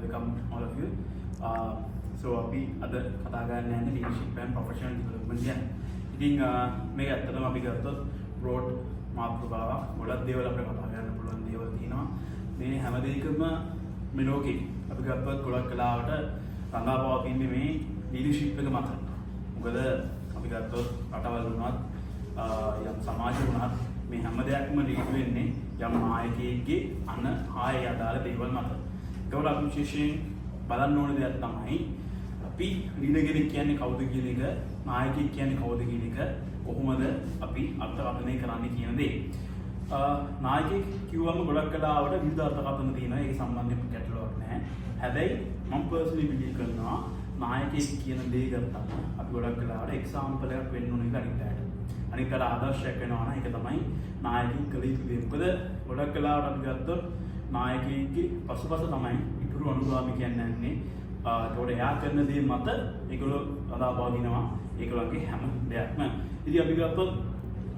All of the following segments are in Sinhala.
Welcome all of you. So අපි අද කතා කරන්න යන්නේ leadership and professional development ගැන. ඉතින් මේක ඇත්තටම අපි ගත්තොත් broad මාතෘකාවක්. ගොඩක් දේවල් අපිට කතා කරන්න පුළුවන් දේවල් තියෙනවා. මේ හැම දෙයකම මේ ලෝකේ අපි ගත්තොත් ගොඩක් වෙලාවට රඳා පවතින්නේ මේ ලීඩර්ෂිප් එක මත. මොකද අපි ගත්තොත් රටවල් වුණත් යම් සමාජ වුණත් මේ හැම දෙයක්ම ලීඩ් වෙන්නේ යම් නායකයෙක්ගේ අන ආයේ අදාළ දේවල් මත. ඒකවල අපි විශේෂයෙන් බලන්න ඕන දෙයක් තමයි අපි ලීඩර් කෙනෙක් කියන්නේ කවුද කියන එක, නායකයෙක් කියන්නේ කවුද කියන එක කොහොමද අපි අර්ථකථනය කරන්නේ කියන දේ. නායකයෙක් කිව්වම ගොඩක් වෙලාවට විවිධ අර්ථකථන තියෙනවා. ඒක සම්බන්ධයෙන් ගැටලුවක් නැහැ. හැබැයි මම පර්සනලි බිලීව් කරනවා නායකයෙක් කියන දේ ගත්තම අපි ගොඩක් වෙලාවට එක්සාම්පල් එකක් වෙන්න ඕන එක අනිත් අයට. අනිත් අයට ආදර්ශයක් වෙනවා නම් ඒක තමයි නායකයෙක් කළ යුතු දේ. මොකද ගොඩක් වෙලාවට අපි ගත්තොත් නායකයෙක්ගේ පසුපස තමයි ඉතුරු අනුගාමිකයන් යන්නේ. ඒතකොට එයා කරන දේ මත ඒගොල්ලෝ රඳාපවතිනවා ඒගොල්ලන්ගේ හැම දෙයක්ම. ඉතින් අපි ගත්තොත්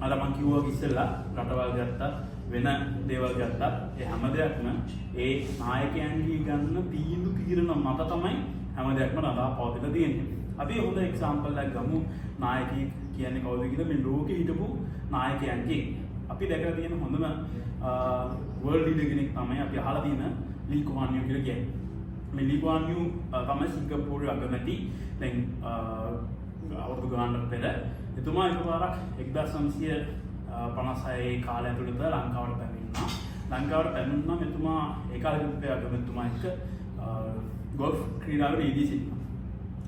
අර මං කිව්වා වගේ ඉස්සෙල්ලා රටවල් ගත්තත් වෙන දේවල් ගත්තත් ඒ හැම දෙයක්ම ඒ නායකයන්ගේ ගන්න තීන්දුව තීරණ මත තමයි හැම දෙයක්ම රඳා පවතිලා තියෙන්නේ. අපි හොඳ එක්සැම්පල් එකක් ගමු, නායකයෙක් කියන්නේ කවුද කියලා මේ ලෝකෙ හිටපු නායකයන්ගේ. අපි දැකලා තියෙන හොඳම වර්ල්ඩ් ලීඩර් කෙනෙක් තමයි අපි අහලා තියෙන ලී කුවාන් you කියලා කියන්නේ. මේ ලී කුවාන් you තමයි සිංගප්පූරුවේ අගමැති. දැන් අවුරුදු ගානකට පෙර එතුමා එකපාරක් 1956 කාලය ඇතුළත ලංකාවට පැමිණුණා. ලංකාවට පැමිණුණාම එතුමා ඒ කාලේ තිබ්බ අගමැතිතුමා එක්ක ගොල්ෆ් ක්‍රීඩාවට යෙදී සිටිනවා.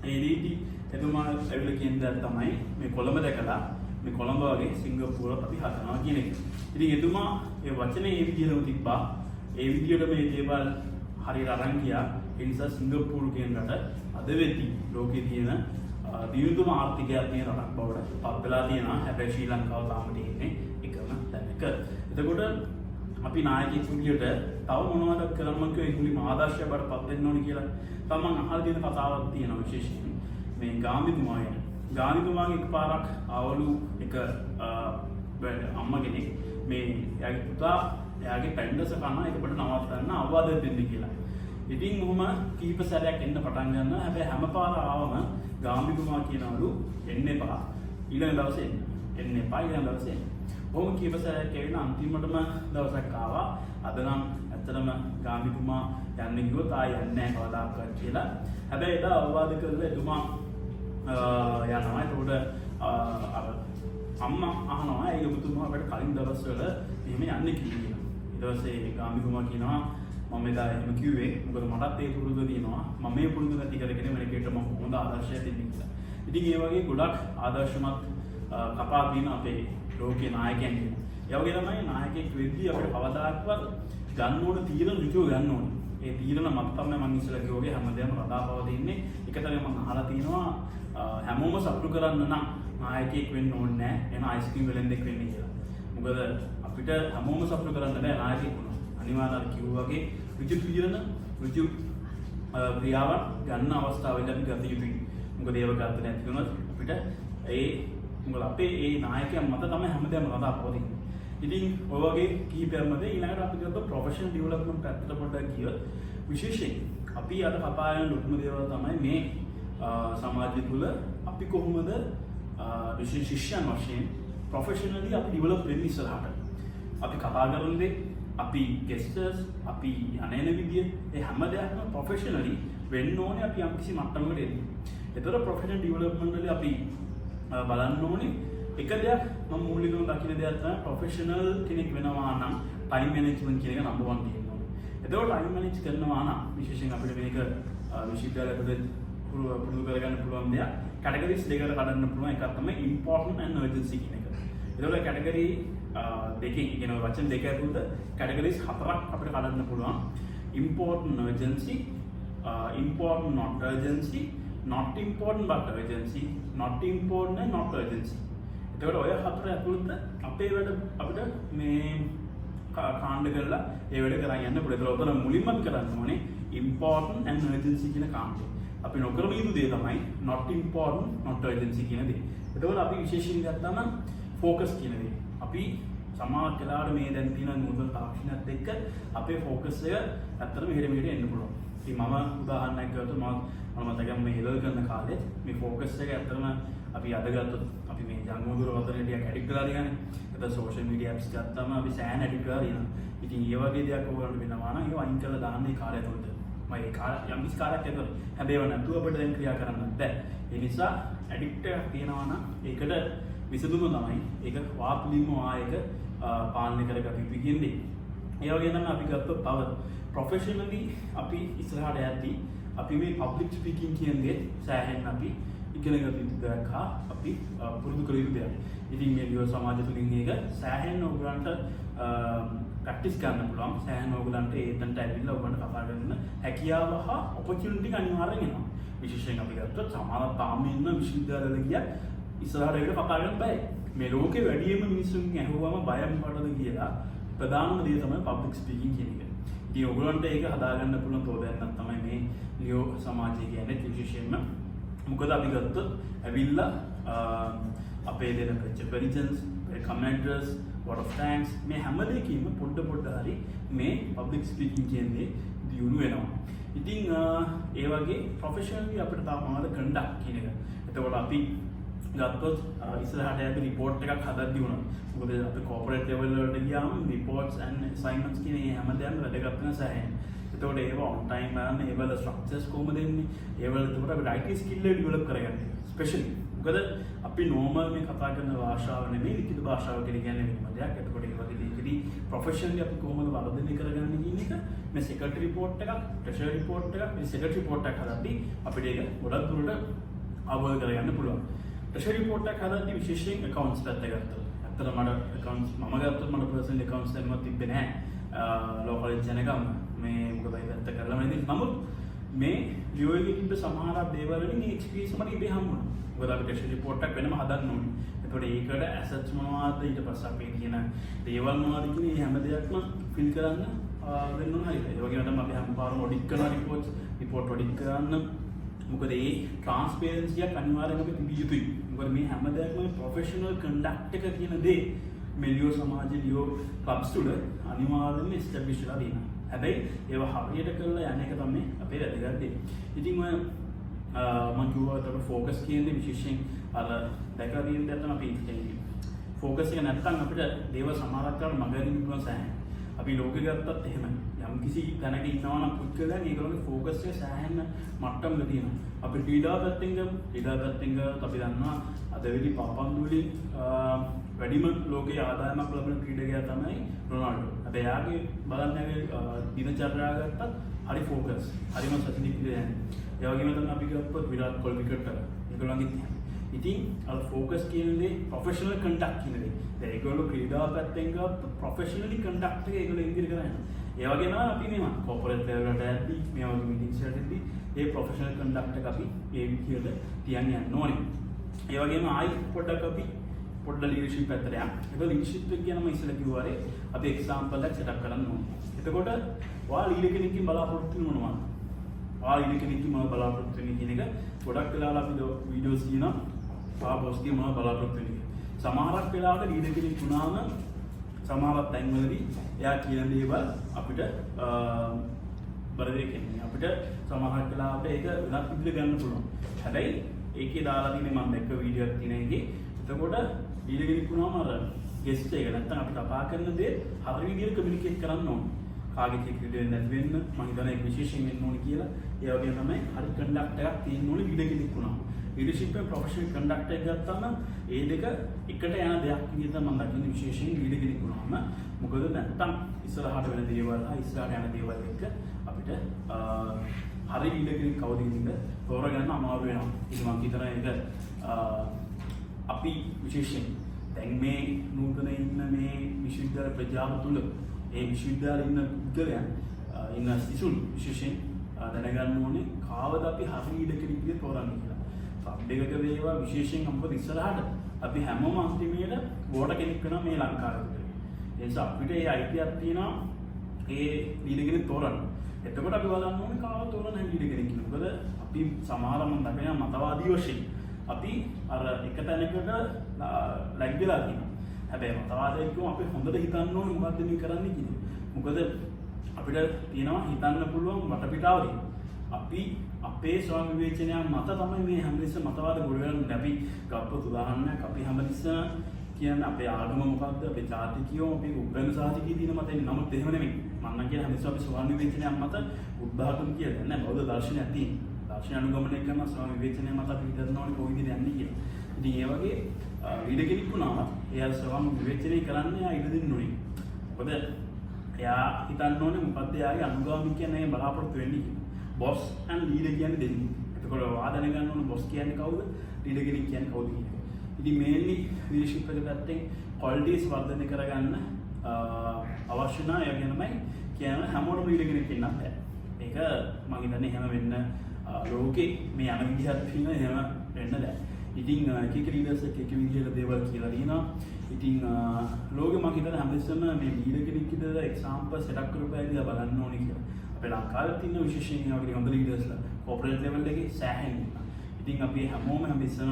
ඒ යෙදී එතුමා ඇවිල්ලා කියන දේ තමයි මේ කොළඹ දැකලා මේ කොළඹ වගේ සිංගප්පූරුවත් අපි හදනවා කියන එක. ඉතින් එතුමා ඒ වචනේ ඒ විදිහටම තිබ්බා. ඒ විදිහට මේ දේවල් හරියට අරන් ගියා. ඒ නිසා සිංගප්පූරු කියන රට අද වෙද්දි ලෝකේ තියෙන දියුණුම ආර්ථිකයක් තියෙන රටක් බවට පත් වෙලා තියෙනවා. හැබැයි ශ්‍රී ලංකාව තාම තියෙන්නේ එකම තැනක. එතකොට අපි නායකයෙක් විදියට තව මොනවද කරන්න, මං කිව්වේ මුලින්ම ආදර්ශය බවට පත් වෙන්න ඕනේ කියලා. තව මං අහලා තියෙන කතාවක් තියෙනවා විශේෂයෙන් මේ ගාන්ධිතුමා ගැන. ගාන්ධිතුමාගේ එකපාරක් ආවලු එක අම්මා කෙනෙක් මේ එයාගේ පුතා එයාගේ පැන්ඩස කන එකපට නවත්තන්න අවවාද දෙන්න කියලා. ඉතින් ඔහොම කීප සැරයක් එන්න පටන් ගන්නවා. හැබැයි හැම පාර ආවම ගාන්ධිතුමා කියනවලු එන්න එපා. ඊළඟ දවසේ එන්න. එන්න එපා, ඊළඟ දවසේ එන්න. ඔහොම කීප සැරයක් ඇවිල්ලා අන්තිමටම දවසක් ආවා. අද නම් ඇත්තටම ගාන්ධිතුමා යන්න කිව්වොත් ආයෙ යන්නේ නැහැ කවදාකවත් කියලා. හැබැයි එදා අවවාද කරලා එතුමා යනවා. එතකොට අර අම්මා අහනවා ඒ ඔබතුමා අපිට කලින් දවස්වල එහෙම යන්න කිව්වේ කියලා. ඊට පස්සේ ගාන්ධිතුමා කියනවා මම එදා එහෙම කිව්වේ මොකද මටත් ඒ පුරුද්ද තියෙනවා. මම මේ පුරුද්ද නැති කරගෙන වෙන කෙනෙක්ට මම කොහොමද ආදර්ශයක් දෙන්නේ කියලා. ඉතින් ඒ වගේ ගොඩක් ආදර්ශමත් කතා තියෙන අපේ ලෝකේ නායකයන් ගැන. ඒ වගේ තමයි නායකයෙක් වෙද්දී අපිට කවදාකවත් ගන්න ඕන තීරණ ඍජුව ගන්න ඕනේ. ඒ තීරණ මත තමයි මම ඉස්සෙල්ලා කිව්වා වගේ හැමදේම රඳා පවතින්නේ. එක තැනක මම අහලා තියෙනවා හැමෝම සතුටු කරන්න නම් නායකයෙක් වෙන්න ඕනේ නෑ. එන අයිස්ක්‍රීම් වෙලෙන්දෙක් වෙන්න කියලා. මොකද අපිට හැමෝම සතුටු කරන්න බෑ නායකයෙක් වුණොත්. අනිවාර්යයෙන් අර කිව්වා වගේ ඍජු තීරණ, ඍජු ක්‍රියාවන් ගන්න අවස්ථාවේදී අපි ගත යුතුයි. මොකද ඒව ගත්ත නැති වුණොත් අපිට ඒ මොකද අපේ ඒ නායකයන් මත තමයි හැමදේම රඳා පවතින්නේ. ඉතින් ඔය වගේ කිහිපයක්ම දේ. ඊළඟට අපි ගත්තොත් ප්‍රොෆෙෂනල් ඩෙවලොප්මන්ට් පැත්තට පොඩ්ඩක් ගියොත් විශේෂයෙන් අපි අද කතා කරන ලොකුම දේවල් තමයි මේ සමාජය තුළ අපි කොහොමද විශේෂ ශිෂ්‍යයන් වශයෙන් ප්‍රොෆෙෂනලි අපි ඩෙවලොප් වෙන්නේ ඉස්සරහට. අපි කතා කරන දේ, අපි ගෙස්චර්ස්, අපි යන එන විදිය, ඒ හැම දෙයක්ම ප්‍රොෆෙෂනලි වෙන්න ඕනේ අපි යම්කිසි මට්ටමකට එන්න. එතකොට ප්‍රොෆෙෂනල් ඩෙවලොප්මන්ට් වලදී අපි බලන්න ඕනේ එක දෙයක්, මම මූලිකව දකින දෙයක් තමයි ප්‍රොෆෙෂනල් කෙනෙක් වෙනවා නම් ටයිම් මැනේජ්මන්ට් කියන එක නම්බර් 1 තියෙන්න ඕනේ. එතකොට ටයිම් මැනේජ් කරනවා නම් විශේෂයෙන් අපිට මේක විශ්වවිද්‍යාලය ඇතුළේ පුරුදු කරගන්න පුළුවන් දෙයක්. කැටගරිස් දෙකකට කඩන්න පුළුවන්. එකක් තමයි important and urgency කියන එක. එතකොට කැටගරි දෙකෙන්, ඒ කියන්නේ වචන දෙක ඇතුළත කැටගරිස් හතරක් අපිට කඩන්න පුළුවන්. Important urgency, important not urgency, not important but urgency, not important and not urgency. එතකොට ඔය හතර ඇතුළත අපේ වැඩ අපිට මේ කාණ්ඩ කරලා ඒ වැඩ කරන් යන්න පුළුවන්. ඒතකොට ඔතන මුලින්ම අපි කරන්න ඕනේ important and urgency කියන කාණ්ඩය. අපි නොකරන යුතු දේ තමයි not important not urgency කියන දේ. එතකොට අපි විශේෂයෙන් ගත්තම ෆෝකස් කියන දේ. අපි සමහර වෙලාවට මේ දැන් තියෙන නූතන තාක්ෂණයත් එක්ක අපේ ෆෝකස් එක ඇත්තටම එහෙට මෙහෙට එන්න පුළුවන්. ඉතින් මම උදාහරණයක් ගත්තොත්, මම මම මතකයි මේ ඒලෙවල් කරන කාලෙත් මේ ෆෝකස් එක ඇත්තටම අපි අද ගත්තොත් අපි මේ ජංගම දුරකථනයට ටිකක් ඇඩික්ට් වෙලා තියෙනනේ. නැත්නම් සෝෂල් මීඩියා ඇප්ස් ගත්තම අපි සෑහෙන ඇඩික්ට් වෙලා තියෙනවා. ඉතින් ඒ වගේ දෙයක් ඔයගොල්ලන්ට වෙනවා නම් ඒව අයින් කරලා දාන්න ඒ කාලය ඇතුළත. මම ඒ කාල යම් කිසි කාලයක් ඇතුළත. හැබැයි ඒව නැතුව අපිට දැන් ක්‍රියා කරන්න බෑ. ඒ නිසා ඇඩික්ට් එකක් තියෙනවා නම් ඒකට විසඳුම තමයි ඒක වාප්ලින්ම ආයක පාලනය කරගත යුතු කියන දේ. ඒ වගේ තමයි අපි ගත්තොත් තව ප්‍රොෆෙෂනලි අපි ඉස්සරහට යද්දී අපි මේ පබ්ලික් ස්පීකින් කියන දේ සෑහෙන්න අපි ඉගෙන ගත යුතු දෙයක් හා අපි පුරුදු කළ යුතු දෙයක්. ඉතින් මේ ලියෝ සමාජය තුළින් ඒක සෑහෙන්න ඔයගලන්ට ප්‍රැක්ටිස් කරන්න පුළුවන්. සෑහෙන ඔයගලන්ට ඒ තැනට ඇවිල්ලා ඔයගලන්ට කතා කරන්න හැකියාව හා ඔපචුනිටි එක අනිවාර්යෙන් එනවා. විශේෂයෙන් අපි ගත්තොත් සමහර තාම ඉන්න විශ්වවිද්‍යාලවල ගියත් ඉස්සරහට ඇවිල්ලා කතා කරන්න බෑ. මේ ලෝකේ වැඩියෙන්ම මිනිස්සුන්ගෙන් ඇහුවම බය මොකටද කියලා, ප්‍රධානම දේ තමයි පබ්ලික් ස්පීකින් කියන එක. ඉතින් ඔයගොල්ලන්ට ඒක හදාගන්න පුළුවන් තෝදැන්නක් තමයි මේ ලියෝ සමාජය කියන්නේ විශේෂයෙන්ම. මොකද අපි ගත්තොත් ඇවිල්ලා අපේ දෙන Pledge of Allegiance, welcome address, vote of thanks මේ හැම දෙයකින්ම පොඩ පොඩ හරි මේ පබ්ලික් ස්පීකින් කියන්නේ දියුණු වෙනවා. ඉතින් ඒ වගේ ප්‍රොෆෙෂනලි අපිට තව මොනවද කන්ඩක්ට් කියන එක. එතකොට අපි ගත්තොත් ඉස්සරහට යද්දි රිපෝට් එකක් හදද්දි වුණා. මොකද අපි කෝපරේට් ලෙවල් වලට ගියාම රිපෝට්ස් ඇන්ඩ් ඇසයින්මන්ට්ස් කියන මේ හැම දෙයක්ම වැදගත් වෙන සෑහෙන. එතකොට ඒවා ඔන් ටයිම් බලන්න, ඒවල ස්ට්‍රක්චර්ස් කොහොමද එන්නේ? ඒවල එතකොට අපි රයිටින් ස්කිල් එක ඩෙවලොප් කරගන්න. ස්පෙෂලි මොකද අපි නෝමල් මේ කතා කරන භාෂාව නෙමෙයි ලිඛිත භාෂාව කියලා කියන්නේ වෙනම දෙයක්. එතකොට ඒ වගේ දෙයකදී ප්‍රොෆෙෂනලි අපි කොහොමද වර්ධනය කරගන්නේ කියන එක මේ සෙක්‍රටරි රිපෝට් එකක්, ට්‍රෙෂරි රිපෝට් එකක්, මේ සෙක්‍රටරි රිපෝට් එකක් හදද්දී අපිට ඒක ගොඩක් දුරට අවබෝධ කරගන්න පුළුවන්. ට්‍රෙෂරි රිපෝට් එකක් හදද්දී විශේෂයෙන් ඇකවුන්ට්ස් පැත්ත ගත්තොත්, ඇත්තට මට ඇකවුන්ට්ස් මම ගත්තොත් මට පර්සනල් ඇකවුන්ට්ස් දැනුමක් තිබ්බේ නෑ ලෝ කොලෙජ් යනකම්. මේ මොකද ඒ පැත්ත කරලා මම ඉතින් නමුත් මේ ලියෝ එකේ තිබ්බ සමහර දේවල් වලින් මේ එක්ස්පීරියන්ස් මට ඉබේ හම්බුණා. මොකද අපි ට්‍රෙෂරි රිපෝට් එකක් වෙනම හදන්න ඕනේ. එතකොට ඒකට ඇසට්ස් මොනවද, ඊට පස්සේ අපේ තියෙන දේවල් මොනවද කියන මේ හැම දෙයක්ම ෆිල් කරන්න වෙන්න ඕන හරියට. ඒ වගේම තමයි අපි හැම පාරම ඔඩිට් කරන රිපෝට්ස්, රිපෝට් ඔඩිට් කරන්න. මොකද ඒ ට්‍රාන්ස්පේරන්සි එකක් අනිවාර්යෙන් අපි තිබිය යුතුයි. මොකද මේ හැම දෙයක්ම ප්‍රොෆෙෂනල් කන්ඩක්ට් එක කියන දේ මේ ලියෝ සමාජ ලියෝ ක්ලබ්ස් තුළ අනිවාර්යෙන්ම එස්ටැබ්ලිෂ් වෙලා තියෙනවා. හැබැයි ඒවා හරියට කරලා යන එක තමයි අපේ වැදගත් දේ. ඉතින් ඔය මං කිව්වා එතකොට ෆෝකස් කියන දේ විශේෂයෙන් අර දැකලා තියෙන දේ තමයි අපි කියන්නේ. ෆෝකස් එක නැත්තම් අපිට දේවල් සමහරක් වෙලාවට මග අරින්න පුළුවන් සෑහෙන. අපි ලෝකෙ ගත්තත් එහෙමයි. යම් කිසි තැනක ඉන්නවා නම් පුද්ගලයන් ඒගොල්ලෝගේ ෆෝකස් එක සෑහෙන මට්ටමක තියෙනවා. අපි ක්‍රීඩා පැත්තෙන් ගමු. ක්‍රීඩා පැත්තෙන් ගත්තොත් අපි දන්නවා අද වෙලි පාපන්දු වලින් වැඩිම ලෝකයේ ආදායමක් ලබන ක්‍රීඩකයා තමයි රොනාල්ඩෝ. හැබැයි එයාගේ බලන්න එයාගේ දිනචර්යාව ගත්තත් හරි ෆෝකස්. හරිම සතිනික් විදිහට යන්නේ. ඒ වගේම තමයි අපි ගත්තොත් විරාට් කොහ්ලි ක්‍රිකට් වල. ඒගොල්ලන්ගෙත් එහෙමයි. ඉතින් අර ෆෝකස් කියන දේ, ප්‍රොෆෙෂනල් කන්ඩක්ට් කියන දේ. දැන් ඒගොල්ලෝ ක්‍රීඩාව පැත්තෙන් ගත්තොත් ප්‍රොෆෙෂනලි කන්ඩක්ට් එක ඒගොල්ලෝ ඉදිරි කරගෙන යනවා. ඒ වගේම තමයි අපි මේවා කෝපරේට් ලෙවල් වලට යද්දී, මේ වගේ මීටින්ග්ස් වලට යද්දී ඒ ප්‍රොෆෙෂනල් කන්ඩක්ට් එක අපි ඒ විදිහට තියන් යන්න ඕනේ. ඒ වගේම ආයි පොඩ්ඩක් අපි පොඩ්ඩ ලීඩර්ෂිප් පැත්තට යමු. ඒක ලීඩර්ෂිප් එක ගැන මම ඉස්සෙල්ලා කිව්වා හරි අපි එක්සැම්පල් එකක් සෙටප් කරන්න ඕනේ. එතකොට ඔයා ලීඩර් කෙනෙක්ගෙන් බලාපොරොත්තු වෙන මොනවද? ඔයා ලීඩර් කෙනෙක්ගෙන් මොනවද බලාපොරොත්තු වෙන්නේ කියන එක ගොඩක් වෙලාවට අපි වීඩියෝස් කියනවා. ඔයා බොස් ගෙන් මොනවද බලාපොරොත්තු වෙන්නේ කියලා. සමහරක් වෙලාවට ලීඩර් කෙනෙක් වුණාම සමහරක් තැන්වලදී එයා කියන දේවල් අපිට බරදේ කියන්නේ අපිට සමහරක් වෙලාවට ඒක වෙනත් විදිහට ගන්න පුළුවන්. හැබැයි ඒකේ දාලා තියෙන මම දැක්ක වීඩියෝ එකක් තියෙන එකේ එතකොට ලීඩර් කෙනෙක් වුණාම අර ගෙස්ට් එක නැත්තම් අපි කතා කරන දේ හරි විදිහට කමියුනිකේට් කරන්න ඕනේ. කාගෙත් එක්ක වෙන්නේ නැති වෙන්න මම හිතනවා ඒක විශේෂයෙන් වෙන්න ඕනේ කියලා. ඒ වගේම තමයි හරි කන්ඩක්ට් එකක් තියෙන්න ඕනේ ලීඩර් කෙනෙක් වුණාම. ලීඩර්ෂිප් එක ප්‍රොෆෙෂනල් කන්ඩක්ට් එක ගත්තාම ඒ දෙක එකට යන දෙයක් විදිහට මම දකින්නේ විශේෂයෙන් ලීඩර් කෙනෙක් වුණාම. මොකද නැත්තම් ඉස්සරහට වෙන දේවල් හා ඉස්සරහට යන දේවල් එක්ක අපිට හරි ලීඩර් කෙනෙක් කවුද කියන එක තෝරගන්න අමාරු වෙනවා. ඉතින් මම හිතනවා ඒක අපි විශේෂයෙන් දැන් මේ නූතන ඉන්න මේ විශ්වවිද්‍යාල ප්‍රජාව තුළ ඒ විශ්වවිද්‍යාලේ ඉන්න පුද්ගලයන් ඉන්න සිසුන් විශේෂයෙන් දැනගන්න ඕනේ කාවද අපි හරි ලීඩර් කෙනෙක් විදිහට තෝරන්නේ කියලා. ක්ලබ් එකක වේවා විශේෂයෙන්, මොකද ඉස්සරහට අපි හැමෝම අන්තිමේට වෝටර් කෙනෙක් වෙනවා මේ ලංකාවේ තුළ. ඒ නිසා අපිට ඒ අයිතියක් තියෙනවා ඒ ලීඩර් කෙනෙක් තෝරන්න. එතකොට අපි බලන්න ඕනේ කාව තෝරන්න හැම ලීඩර් කෙනෙක් කියලා. මොකද අපි සමහර මම දකිනවා මතවාදී වශයෙන් අපි අර එක තැනකට ලැග් වෙලා තියෙනවා. හැබැයි මතවාදයක් කිව්වම අපි හොඳට හිතන්න ඕනේ මොකද්ද මේ කරන්නේ කියන එක. මොකද අපිට තියෙනවා හිතන්න පුළුවන් වටපිටාව තියෙනවා. අපි අපේ ස්වයං විවේචනය මත තමයි මේ හැමතිස්සෙම මතවාද ගොඩ ගන්න. අපි ගත්තොත් උදාහරණයක්, අපි හැමතිස්සෙම කියන්නේ අපේ ආගම මොකද්ද, අපේ ජාති කියෝ, අපේ උපැන්න සාහිතිකයේ තියෙන මතය. නමුත් එහෙම නෙමෙයි. මං නම් කියන්නේ හැමතිස්සෙම අපි ස්වයං විවේචනයක් මත බුද්ධ කියලා නෑ, බෞද්ධ දර්ශනයක් තියෙනවා. දර්ශන අනුගමනය කරන ස්වයං විවේචනය මත අපි හිතන්න ඕනේ කොයි විදිහට යන්නේ කියලා. ඉතින් ඒ වගේ ලීඩර් කෙනෙක් වුණාම එයා ස්වයං විවේචනය කරන්න එයා ඉඩ දෙන්න ඕනේ. මොකද එයා හිතන්න ඕනේ මොකද්ද එයාගේ අනුගාමිකයන් එයා බලාපොරොත්තු වෙන්නේ කියලා. බොස් ඇන්ඩ් ලීඩර් කියන්නේ දෙන්නේ. එතකොට ඔයා දැනගන්න ඕනේ බොස් කියන්නේ කවුද, ලීඩර් කෙනෙක් කියන්නේ කවුද කියන එක. ඉතින් මේන්ලි ලීඩර්ෂිප් එක පැත්තෙන් ක්වොලිටිස් වර්ධනය කරගන්න අවශ්‍ය නම් ඒ වගේමයි කියන හැමෝටම ලීඩර් කෙනෙක් ඉන්නත් බෑ. ඒක මං හිතන්නේ එහෙම වෙන්න ලෝකේ මේ යන විදිහත් පිළිබඳ එහෙම වෙන්න බෑ. ඉතින් එක එක ලීඩර්ස් එක එක විදිහට දේවල් කියලා තියෙනවා. ඉතින් ලෝකෙ මං හිතන්නේ හැමතිස්සෙම මේ ලීඩර් කෙනෙක් විදිහට එක්සැම්පල් සෙටප් කරපු අය දිහා බලන්න ඕනේ කියලා. අපේ ලංකාවෙත් ඉන්න විශේෂයෙන් ඒ වගේ හොඳ ලීඩර්ස්ලා කෝපරේට් ලෙවල් එකේ සෑහෙන ඉන්නවා. ඉතින් අපි හැමෝම හැමතිස්සෙම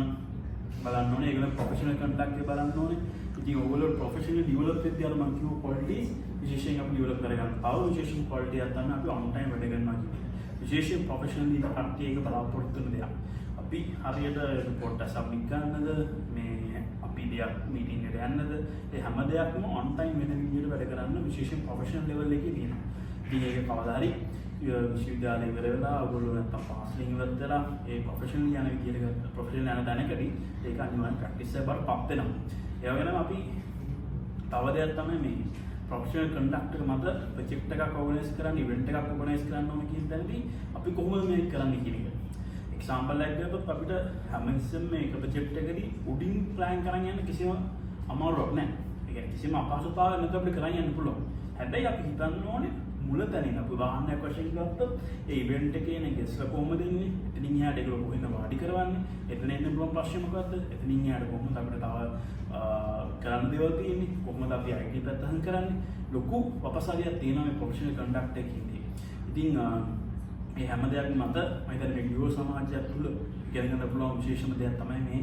බලන්න ඕනේ ඒගොල්ලෝ ප්‍රොෆෙෂනල් කන්ඩක්ට් එක බලන්න ඕනේ. ඉතින් ඔයගොල්ලෝ ප්‍රොෆෙෂනල් ඩෙවලොප් වෙද්දී අර මං කිව්ව ක්වොලිටිස් විශේෂයෙන් අපි ඩෙවලොප් කරගන්න. තව විශේෂම ක්වොලිටි එකක් තමයි අපි ඔන් ටයිම් වැඩ කරනවා කියන්නේ. විශේෂයෙන් ප්‍රොෆෙෂනල් ඉන්න කට්ටිය ඒක බලාපොරොත්තු වෙන දෙයක්. අපි හරියට රිපෝට් එක සබ්මිට් කරන්නද, මේ අපි දෙයක් මීටින් එකට යන්නද, ඒ හැම දෙයක්ම ඔන් ටයිම් වෙන විදිහට වැඩ කරන්න විශේෂයෙන් ප්‍රොෆෙෂනල් ලෙවල් එකේ තියෙනවා. ඉතින් ඒක කවදා හරි විශ්වවිද්‍යාලය ඉවර වෙලා ඔයගොල්ලෝ නැත්තම් පාසලෙන් ඉවත් වෙලා ඒ ප්‍රොෆෙෂනල් යන විදිහට ප්‍රොෆෙෂනල් යන තැනකදී ඒක අනිවාර්යෙන් ප්‍රැක්ටිස් එක බවට පත් වෙනවා. ඒ වගේම අපි තව දෙයක් තමයි මේ ප්‍රොෆෙෂනල් කන්ඩක්ට් එක මත ප්‍රොජෙක්ට් එකක් ඕගනයිස් කරන්න, ඉවෙන්ට් එකක් ඕගනයිස් කරන්න ඕන කියන තැනදී අපි කොහොමද මේක කරන්නේ කියන එක. එක්සැම්පල් එකක් ගත්තොත් අපිට හැම තිස්සෙම මේක ප්‍රොජෙක්ට් එකදී උඩින් ප්ලෑන් කරන් යන්න කිසිම අමාරුවක් නැහැ. ඒ කියන්නේ කිසිම අපහසුතාවයක් නැතුව අපිට කරන් යන්න පුළුවන්. හැබැයි අපි හිතන්න ඕනේ මුල තැනින් අපි උදාහරණයක් වශයෙන් ගත්තොත් ඒ ඉවෙන්ට් එකේ එන ගෙස්ට්ලා කොහොමද එන්නේ? එතනින් එහාට ඒගොල්ලෝ කොහෙන්ද වාඩි කරවන්නේ? එතන එන්න පුළුවන් ප්‍රශ්න මොකද්ද? එතනින් එහාට කොහොමද අපිට තව කරන්න දේවල් තියෙන්නේ? කොහොමද අපි IT පැත්ත හං කරන්නේ? ලොකු වපසරියක් තියෙනවා මේ ප්‍රොෆෙෂනල් කන්ඩක්ට් එකේ. ඉතින් මේ හැම දෙයක්ම මත මම හිතන්නේ මේ යුව සමාජය තුළ ඉගෙන ගන්න පුළුවන් විශේෂම දෙයක් තමයි මේ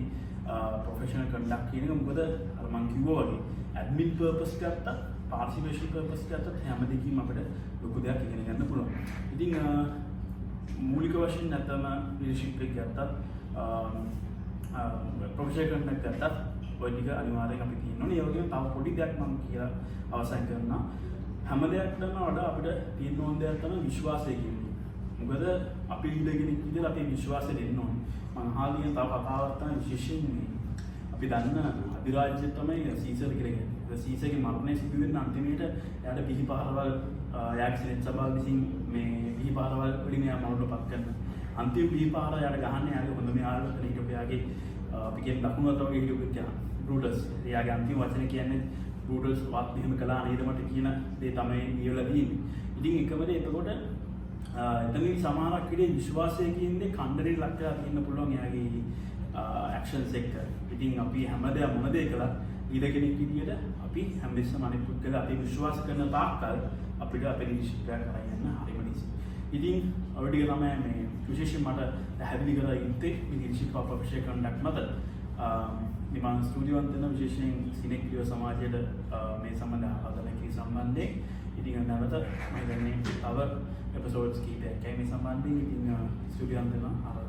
ප්‍රොෆෙෂනල් කන්ඩක්ට් කියන එක. මොකද අර මං කිව්වා වගේ ඇඩ්මින් පර්පස් ගත්තත්, පාර්ටිසිපේෂන් පර්පස් ගත්තත් හැම දෙයකින්ම අපිට ලොකු දෙයක් ඉගෙන ගන්න පුළුවන්. ඉතින් මූලික වශයෙන් නැත්නම් ලීඩර්ෂිප් එක ගත්තත්, ප්‍රොෆෙෂනල් කන්ඩක්ට් ගත්තත් ඔය ටික අනිවාර්යෙන් අපි තියෙන්න ඕනේ. ඒ වගේම තව පොඩි දෙයක් මම කියලා අවසන් කරනවා. හැම දෙයක්ටම වඩා අපිට තියෙන්න ඕන දෙයක් තමයි විශ්වාසය කියන්නේ. මොකද අපි ලීඩර් කෙනෙක් විදිහට අපේ විශ්වාසය දෙන්න ඕනේ. මං අහලා තියෙන තව කතාවක් තමයි විශේෂයෙන් මේ අපි දන්න අධිරාජ්‍ය තමයි සීසර් කියලා කියන්නේ. ඒ සීසර්ගේ මරණය සිදු වෙන අන්තිමේට එයාට පිහි පහරවල් එයාගේ සෙනෙට් සභාව විසින් මේ පිහි පහරවල් වලින් එයා මරණයට පත් කරනවා. අන්තිම පිහි පහර එයාට ගහන්නේ එයාගේ හොඳම යාළුවා එතන හිටපු එයාගේ අපි කියන දකුණු අත වගේ හිටපු කෙනා බ්‍රූටස්. එයාගේ අන්තිම වචන කියන්නේ "බ්‍රූටස්, වත් මෙහෙම කළා නේද මට" කියන දේ තමයි ලියලා තියෙන්නේ. ඉතින් එකම දේ එතකොට එතනදී සමහරක් විදිහේ විශ්වාසය කියන්නේ ඛණ්ඩනයට ලක් වෙලා තියෙන්න පුළුවන් එයාගේ ඇක්ෂන්ස් එක්ක. ඉතින් අපි හැම දෙයක් මොන දේ කළත් ලීඩර් කෙනෙක් විදියට අපි හැමතිස්සෙම අනිත් පුද්ගලයා අපි විශ්වාස කරන තාක්කල් අපිට අපේ ලීඩර්ෂිප් එක කරන් යන්න හරිම ලේසියි. ඉතින් ඔය ටික තමයි මේ විශේෂයෙන් මට පැහැදිලි කරලා යුත්තේ මේ ලීඩර්ෂිප් ඔෆ් ප්‍රොෆෙෂනල් කන්ඩක්ට් මත. මම ස්තුතිවන්ත වෙනවා විශේෂයෙන් සිනෙක් යුව සමාජයට මේ සම්බන්ධ ආරාධනා කිරීම සම්බන්ධයෙන්. ඉතින් නැවත මම හිතන්නේ තව එපිසෝඩ්ස් කිහිපයක් ඇයි මේ සම්බන්ධයෙන්. ඉතින් ස්තුතිවන්ත වෙනවා.